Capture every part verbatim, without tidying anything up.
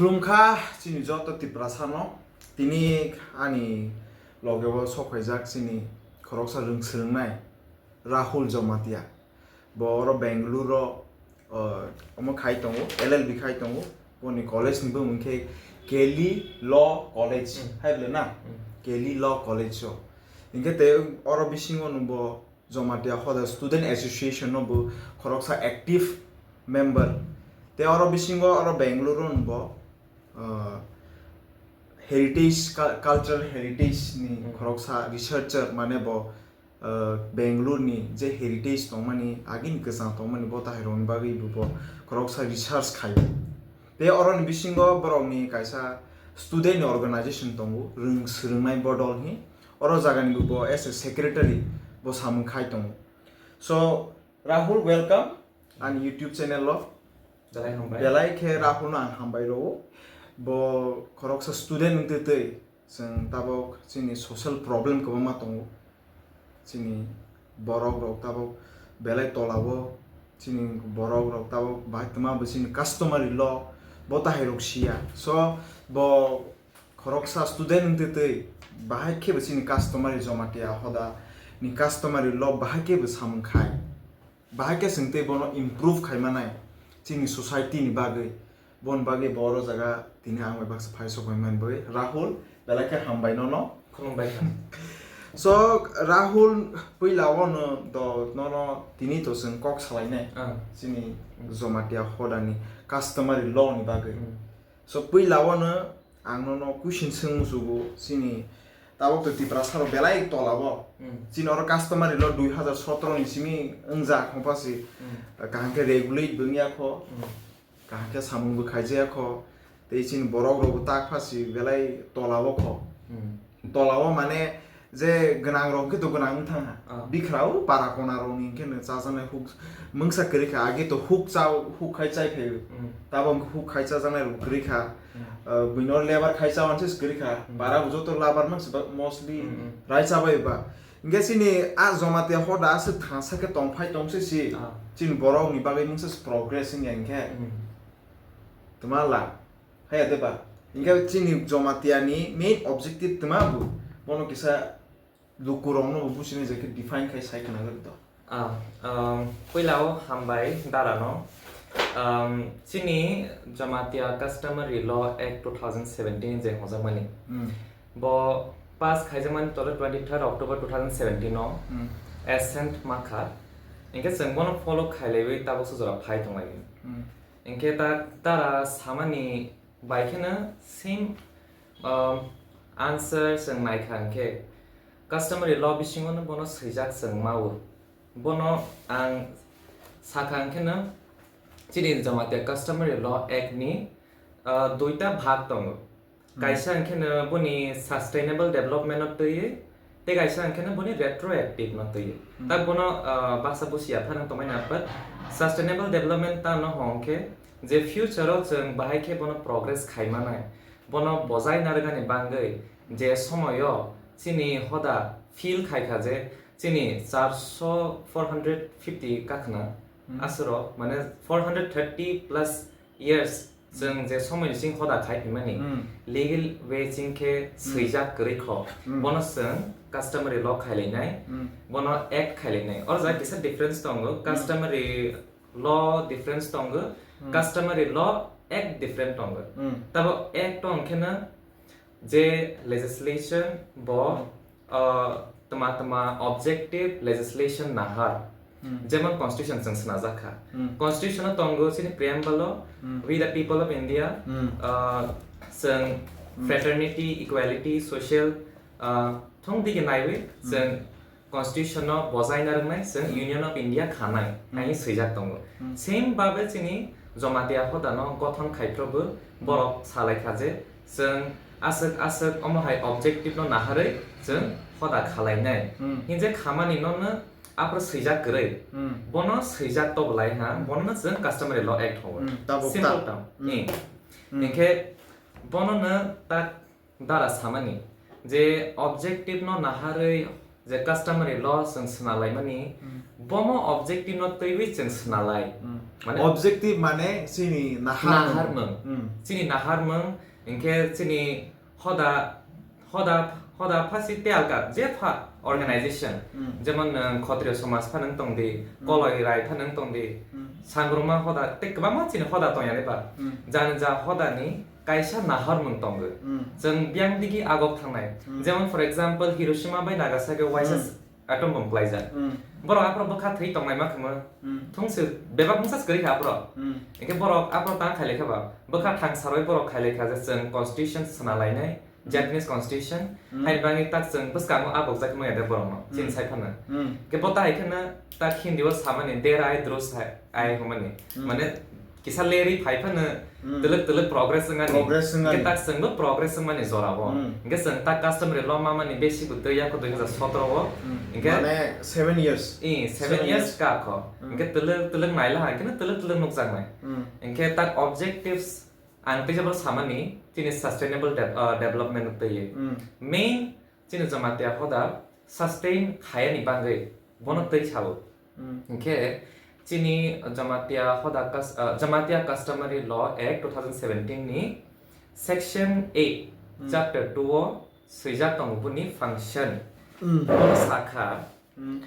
Khulumkha chini joto Tiprasano, tini ani logeo sokphaijak chini khoroksa rwng swrwngnai Rahul Jamatia. Bo oro Bangalore-o, uh, omo khai tongo, L L B khai tongo. Boni college ni bumung khe Kelly Law College, hmm, hai le na? Hmm. Kelly Law College o. Hinkhe te oro bisingo no bo Jamatia Hoda Student Association no bo khoroksa active member. Te oro bisingo oro Bangalore-o no bo, uh, heritage, cul-, cultural heritage ni, hmm, khoroksa researcher, mane bo uh, Bangalore ni je heritage tongmani, agini kwchang tongmani, bo tahai rokni bagwi bo khoroksa research khaio. Tei oroni bisingo borokni kaisa student ni organization tongo, rwng swrwngnai bodol hi. Oro jagani bo as a secretary bo samung khai tongo. So, Rahul, welcome ani YouTube channel o. Belai hambai. Belai khe Rahul no ang hambai rwo. Bo khoroksa student wngtwi twi chwng tabok chini social problem kwbangma tongo. Chini borok rok tabok belai tola o, chini borok rok tabok bahai twma bo chini customary law bo tahai rok siya. So bo khoroksa student wngtwi twi bahai khe bo chini customary Jamatia Hoda ni customary law bahai khe bo samung khai. Bahai khe chwng tei bono improve khai manai chini society ni bagwi. Boni bagwi bo oro jaga tini ang bai baksa phai sok bai mani bagwi. Rahul, belai khe hambai nono. Khulumbai kha. So, Rahul, puila o no do nono tini to chwng kok salainai. Ah. Chini Jamatia Hoda ni customary law ni bagwi. Hmm. So, puila o no ang nono question swng musugo, chini tabok to Tiprasa rok belai tola bo. Hmm. Chini oro customary law dui hazar sotro ni simi wngjak, hongpha si, hmm, kaham khe regulate bo wngya kho, hmm, kaham khe samung bo khaijaya kho, tei chini borok rok bo tak pha si belai tola bo kho. Hmm. Tola o mane je gwnang rok khe to gwnang wng thang ha. Ah. Bikhrao para kona rok ni khe no chajaknai huk, mungsa kwrwi kha, age to huk cha, huk khai chai phaio. Hmm. Tabok huk khai chajaknai rok kwrwi kha. Hmm. Ah, buino lebar khai cha wanse kwrwi kha. Hmm. Para bo joto labar mang se ba mostly, hmm, hmm, rai cha bai ba. Hinkhe chini a Jamatia Hoda aswk thangsa khe tong phai tong se si. Ah. Chini borok ni bagwi mungsa se progress wngya hinkhe. Hmm. Twma la. Haya de ba. Hinkhe chini Jamatia ni main objective twma bo. Bono kisa lukurokno bo business je khe define khai sai khna gari do. Ah, um, puila o hambai dara no. Um, chini Jamatia Customary Law Act two thousand seventeen je hojak mani. Hmm. Bo pass khaijak mani tole twenty-third October two thousand seventeen no. Hmm. Assent makha. Hinkhe chwng bono follow khailaiwi tabok se jora phai tong lai. Hmm. Hinkhe ta tara samani bai kheno same, um, answer chwng naikha hinkhe customary law bisingo no bono swijak chwng mao. Bono ang sakha hinkhe no chini Jamatia Customary Law Act ni, uh, duita bhag tongo. Hmm. Kaisa hinkhe no boni sustainable development no twiwi, tei kaisa hinkhe no boni retroactive no twiwi. Hmm. Ta bono, ah, baksa busi yaphano tongmani apot sustainable development ta no hong khe je future o chwng bahai khe bono progress khai manai, bono bojai narwkani bangwi je somoyo chini hoda feel khai kha je chini charso four hundred fifty kakhna, hmm, aswrok mane four hundred thirty plus years chwng je somoi ni sing hoda khai phimani, hmm, legal way ching khe, hmm, swijak kwrwi kho. Hmm. Bono chwng customary law khailainai, hmm, bono act khailainai. Oro jaga kisa difference tongo, hmm, customary law difference tongo, hmm, customary law act different tongo. Hmm. Tabo act tong khe no je legislation bo, hmm, uh, tma tma objective legislation nahar. Hmm. Jemon constitution chwng swnajak kha. Hmm. Constitution o tongo chini preamble o, hmm, "We the people of India, hmm, uh, chwng, hmm, fraternity, equality, social, uh, thung digi naiwi, hmm, chwng constitution no bojai narwknai, chwng, hmm, Union of India khanai," hmm, hai swijak tongo. Hmm. Same babe chini Jamatia hoda no gothon khai phrobo, hmm, borok salai kha je chwng aswk aswk omo hai objective no naharwi chwng hoda khalainai. Hmm. Hinje khamani no no aphuru swijak kwrwi. Hmm. Bono swijak to belai ha, hmm, bono no chwng customary law act hobo. Hmm, tabuk simple ta. Tam. Hmm. Ni. Hmm. Hinkhe bono no ta dara samani je objective no naharwi je customary law chwng swnalaimani, hmm, bomo objective no twiwi chwng swnalai. Hmm. Mane objective mane chini naharmung. Naharmung. Hmm. Chini naharmung, hinkhe chini hoda, hoda, hoda phasi telka je pha organization, hmm, jemon nwng Khotriyo Somaj phano wng tong di, hmm, Koloi Rai phano wng tong di, hmm, Sangruma hoda tei kwbangma chini hoda tongya de ba. Hmm. Jani ja hoda ni kaisa naharmung tongo. Hmm. Chwng biyang digi agok thangnai. Hmm. Jemon, for example, Hiroshima bai Nagasaki o waisa, hmm, atom bomb klaijak. Hmm. Borok aphro bwkha thwi tongnai ma khwma. Hmm. Thungsi bebak bwsa se kwrwi kha aphro. Hmm. Hinkhe borok aphro tang khailai kha ba. Bwkha thang sarwi borok khailai kha je chwng constitution swnalainai, hmm, Japanese constitution. Hmm. Haini bagwi tak chwng bwskango abokjak manya de borokno. Chini, hmm, sai phano. Hmm. Hinkhe bo tai kheno tak Hindi o samani dare I do so I hwnmani. Hmm. Mane kisa lerwi phai phano, hmm, twlwk twlwk progress wngmani. Progress wngmani. Hinkhe tak chwngbo progress wngmani jorao. Hmm. Hinkhe chwng tak customary law mamani besi bo twi yako dui hazar sotoro o. Hmm. Hinkhe mane seven years. Eh, seven years. Seven years ka kho. Hmm. Hinkhe twlwk twlwk naila hai kheno twlwk twlwk nukjaknai. Hmm. Hinkhe tak objectives ang tei jabra samani chini sustainable de-, ah, development twi. Hmm. Main chini Jamatia hoda sustain khayani bagwi bono, hmm, twi sao. Hmm. Hinkhe chini Jamatia hoda cus-, ah, Jamatia Customary Law Act two thousand seventeen ni section eight, hmm, chapter two o swijak tongo boni function. Hmm. Bono sakha, hmm,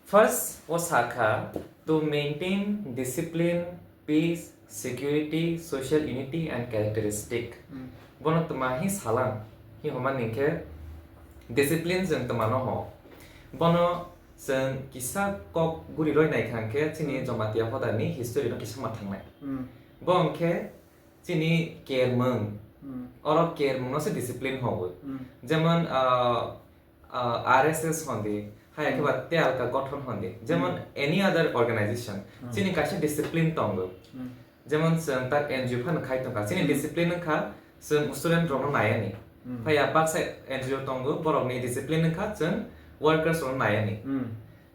first o sakha, to maintain discipline, peace, security, social unity and characteristic. Hmm. Bono twma hi salang, hi hwnmani hinkhe discipline chwng twmano ho. Bono chwng kisa kok guri roi naikha hinkhe chini, hmm, Jamatia hodani history no kisa ma thangnai. Hmm. Bo hinkhe chini kermung, hmm, oro kermung no se discipline hobo. Hmm. Jemon, ah, ah, R S S hondi, hai, hmm, khe ba telka gothon hondi. Jemon, hmm, any other organization, hmm, chini kaisa discipline tongo. Hmm. Jemon chwng tak N G O phano khai tongkha. Chini, hmm, discipline wngkha chwng student rokno nayani. Hmm. Phaiya baksa N G O tongo, borokni discipline wngkha chwng workers rokno nayani. Hmm.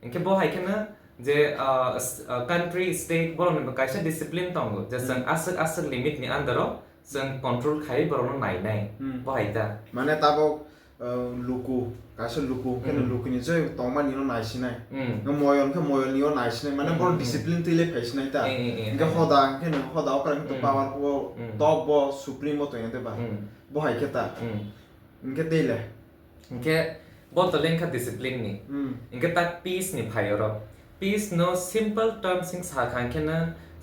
Hinkhe bo hai kheno je, ah, s-, ah, country, state borokni bo kaisa discipline tongo, je chwng, hmm, aswk aswk limit ni under o chwng control khai borokno nainai. Hmm. Bo hai ta. Mane tabok, ah, luku, kaisa luku, hinkhe, hmm, lukuni je tongmani no naisinai. Hmm. Moyol hinkhe moyol ni o naisinai. Mane, hmm, borok, hmm, discipline twi le phaisinai ta. Eh, eh, eh, hinkhe, eh, hoda hinkhe no hoda okra hinkhe, hmm, power o, hmm, top bo supreme o tongya de ba. Hmm. Bo hai khe ta. Hmm. Hinkhe tei le. Hinkhe bo to lengkha discipline ni. Hmm. Hinkhe tak peace ni phai oro. Peace no simple terms wng sakha hinkhe no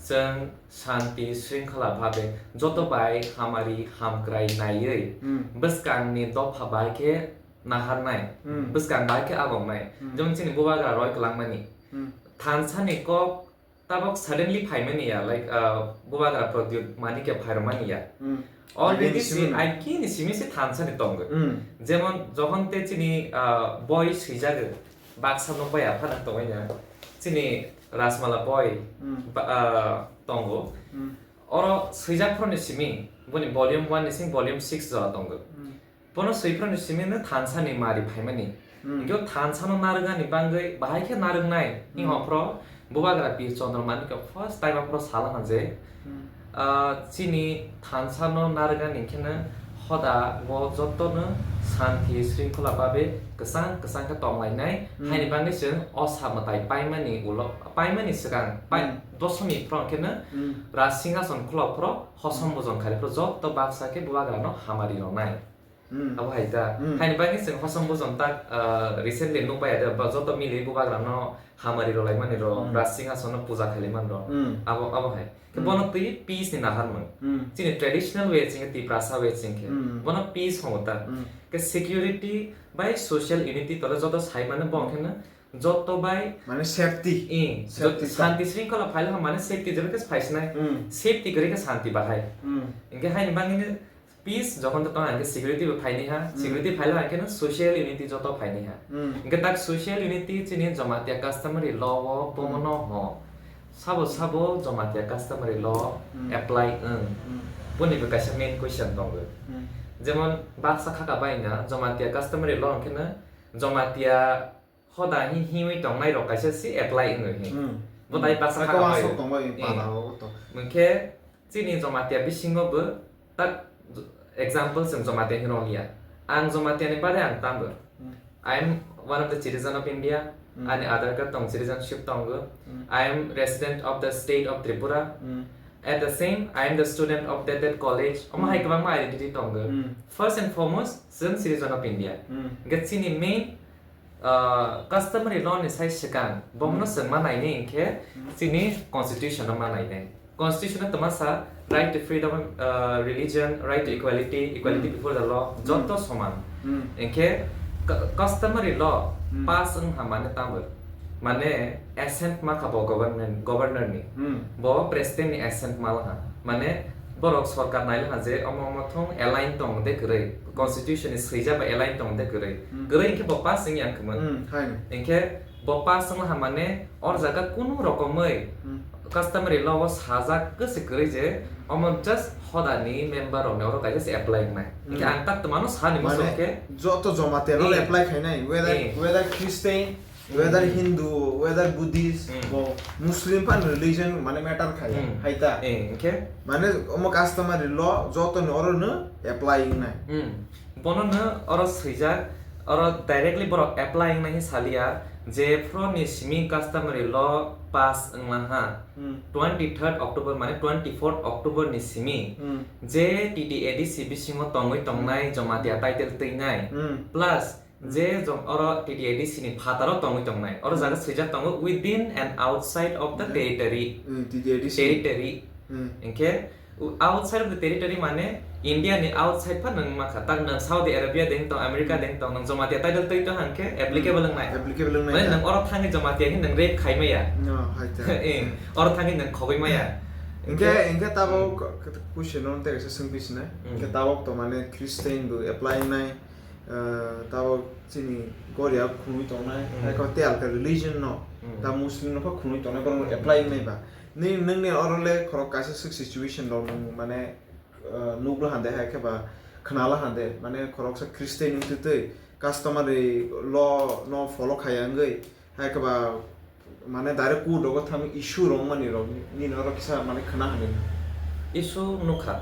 chwng shanti shringkhala bhabe joto bai hamari hamkrai naiwi, hmm, bwskang ni dopha bai khe naharnai, hmm, bwskang bai khe aboknai. Hmm. Jemon chini bubagra roi kwlangmani. Hmm. Thansa ni kok tabok suddenly phaimani ya, like, uh, bubagra Pradyut Manikya phairokmani ya. Hmm. Already agini si, simani. Agini simi se thansa ni tongo. Hmm. Jemon, jokhon te chini, uh, boi swijak baksa nokbai aphano tongwi na, chini Rajmala boi, hmm, ba, uh, tongo. Hmm. Oro swijak phano ni simi, boni volume one ni simi volume six jora tongo. Hmm. Bono swiphro ni simi no thansa ni mari phaimani. Hmm. Hinkhe o thansa no narwknani bagwi bahai khe narwknai. Hmm. Hinkhe aphro bubagra Bir Chandra Manikya first time aphro sala hwnje, hmm, ah, chini thansa no narwknani hinkhe no hoda o joto no shanti shringkhola babe kwchang kwchang khe tonglainai. Hmm. Haini bagwi chwng o sa mwtai paimani ulo, paimani swkang, pai-, hmm, dosomni phro hinkhe no, hmm, Raj Singhason khulok phro hosom, hmm, bojon khali phro joto baksa khe bubagra no hamari rwnai. Hmm. Abo hai ta. Hmm. Haini bagwi chwng hosom bojon tak, ah, recently nukbai ya de, ba joto mili bubagra no hamari rwlaimani rok, hmm, Raj Singhason no puja khailaimani rok. Hmm. Abo, abo hai. Khe, hmm, bono twi peace ni naharmung. Hmm. Chini traditional way chwng khe, Tiprasa way chwng khe. Hmm. Bono peace hongo ta. Hmm. Khe security bai social unity tole joto sai mano bo, hmm, khe no joto bai mane safety. Eh, safety jot-, ta. Shanti shringkhola phaile mane safety jebe khe phaisinai. Hmm. Safety kwrwi khe shanti bahai. Hmm. Hinkhe haini bagwi no peace jokhon to tong, hinkhe security bo phaini ha, hmm, security phaile hinkhe no social unity joto phaini ha. Hmm. Hinkhe tak social unity chini Jamatia customary law o, hmm, bomono ho. Sabo sabo Jamatia customary law, hmm, apply wng. Hmm. Boni bo kaisa main question tongo. Hmm. Jemon baksa khaka bai na Jamatia customary law hinkhe no Jamatia hoda hi hiwi tongnai rok kaisa si apply wngwi hi. Hmm. Bo tai baksa khaka bai. Aswk tongbai, eh, pada o to. Hinkhe chini Jamatia bisingo bo tak example chwng Jamatia hinwi rwliya. Ang Jamatia ni bare ang tambo. Hmm. I am one of the citizen of India, ani Aadhaar card tong citizenship tongo. I am resident of the state of Tripura. At the same, I am the student of that, that college. Omo hai kwbangma identity tongo. First and foremost, chwng citizen of India. Hwnkhe chini main, uh, customary law ni sai swkang, bomno chwngma naini hwnkhe chini constitution no ma nainai. Constitution o twma sa, right to freedom, uh, religion, right to equality, equality before the law, joto soman. Hwnkhe cu-, customary law pass wngha mane tamo? Mane assent ma kha bo government, governor ni. Bo president ni assent ma laha. Mane borok sorkar nai laha je omo omo thung align tong de kwrwi, constitution ni swijak bai align tong de kwrwi. Kwrwi hwnkhe bo pass wngya wngkha man. Hwnkhe bo pass wng laha mane or jaga kunu rokomwi customary law o sajak kwswi kwrwi je omo just hodani member rokni oro kaisa se apply wngnai. Hwnkhe ang tak twmano sani mosok khe joto Jamatia no apply khainai, whether, whether Christian, whether Hindu, whether Buddhist, bo Muslim phan religion mane matter khaya, hai ta. Hwnkhe mane omo customary law joto ni oro no apply wngnai. Bono no oro swijak, oro directly borok apply wngnai hin saliya, je phro ni simi customary law pass wngla ha. Twenty third October mane twenty fourth October ni simi je T T A D C bisingo tongwi tongnai Jamatia title twinai, plus je jom oro T T A D C ni phataro tongwi tongnai, oro jaga swijak tongo within and outside of the territory. T T A D C. Territory. Hwnkhe outside of the territory mane India ni outside pha nwng ma kha, tak nwng Saudi Arabia deng tong, America deng tong, nwng Jamatia title twi tong hwnkhe applicable wngnai. Applicable wngnai. Mane nwng oro thangwi Jamatia hin nwng rape khai maya. No, hai ta. Eh, oro thangwi nwng khogwi maya. Hwnkhe, hwnkhe tabok question no tei kaisa swngwi sinai. Hwnkhe tabok to mane Christian bo apply wngnai, ah, tabok chini Goria khunui tongnai, hai ko tei alka religion no, ta Muslim no pha khunui tongnai, borok apply wngnai ba. Ni, nwng ni oro le khorok kaisa swk situation rok nwng mane, ah, nukla hande, hai khe ba khnala hande, mane khoroksa Christian wng twi twi customary law no follow khaya wngwi, hai khe ba mane direct court rogo thang issue rok mani rok nini oro kisa mane khna hwnwi. Issue nukha.